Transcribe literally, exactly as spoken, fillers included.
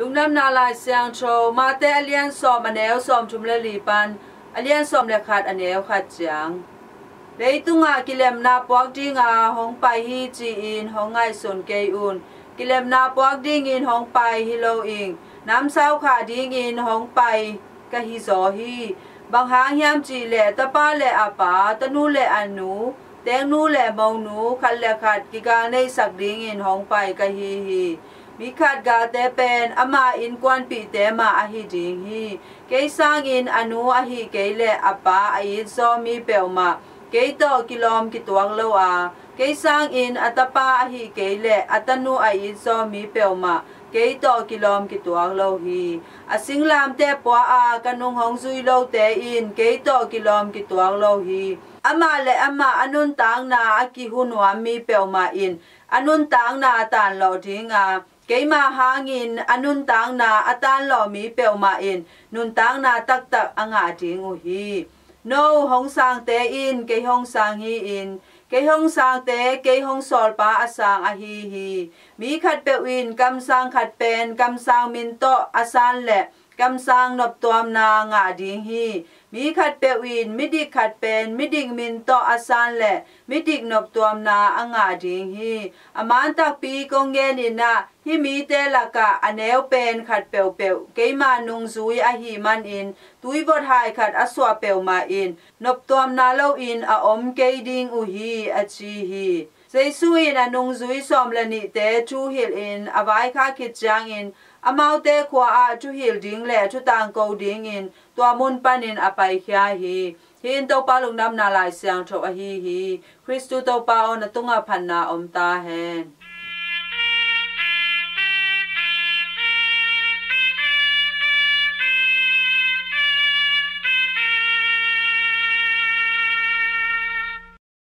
Lungdamna Lai Siangtho, Mate a lian sawm, a neu sawmthum le li pan a lian sawm le khat, a neu khat ciang. Leitungah kilemna puak dinga hong pai hi ci-in hong ngaihsun kei un. Kilemna puak dingin hong pai hi lo ing, namsau khah dingin hong pai ka hi zaw hi. Bang hang hiam cih leh tapa le a pa, tanu le a nu, teeknu le monu, khat le khat kigal neihsak dingin hong pai ka hi hi. Mi khat galte pen ama innkuanpihte mah ahi ding hi. Kei sangin a nu ahih kei leh a pa a itzaw mi peuhmah kei tawh kilawm kituak lo a, kei sangin a tapa ahih kei leh a tanu a itzaw mi peuhmah kei tawh kilawm kituak lo hi. A singlamteh pua-a ka nung hong zui lote in kei tawh kilawm kituak lo hi. Amah le amah a nuntakna a kihu nuam mi peuhmah in a nuntakna tanlawh dinga, keima hangin a nuntakna a tanlawh mi peuhmah in nuntakna taktak a ngah ding uh hi. No hong sangte in kei hong sang hi-in, kei hong sangte kei hong sawlpa a sang ahi hi. Mi khatpeuh in kamsang khat pen kamsang min tawh a san leh kamsang noptuamna ngah ding hi. Mi khatpeuh in midik khat pen midik min tawh a san leh midik noptuamna a ngah ding hi. A man takpi kong genin ah, hih mite lakah a neu pen khat peuhpeuh keima nungzui ahih manin tuivot hai khat a suah peuhmah in noptuamna loin a om kei ding uh hi, a ci hi. Jesu in a nungzui sawm le nihte thuhilhin a vaikhak khit ciangin amaute khua-ah thuhil ding le thutangko dingin tua mun panin a paikhia hi. Hih in Topa Lungdamna Lai Siangtho ahi hi. Khristu Topa aw, na tungah phatna om ta hen.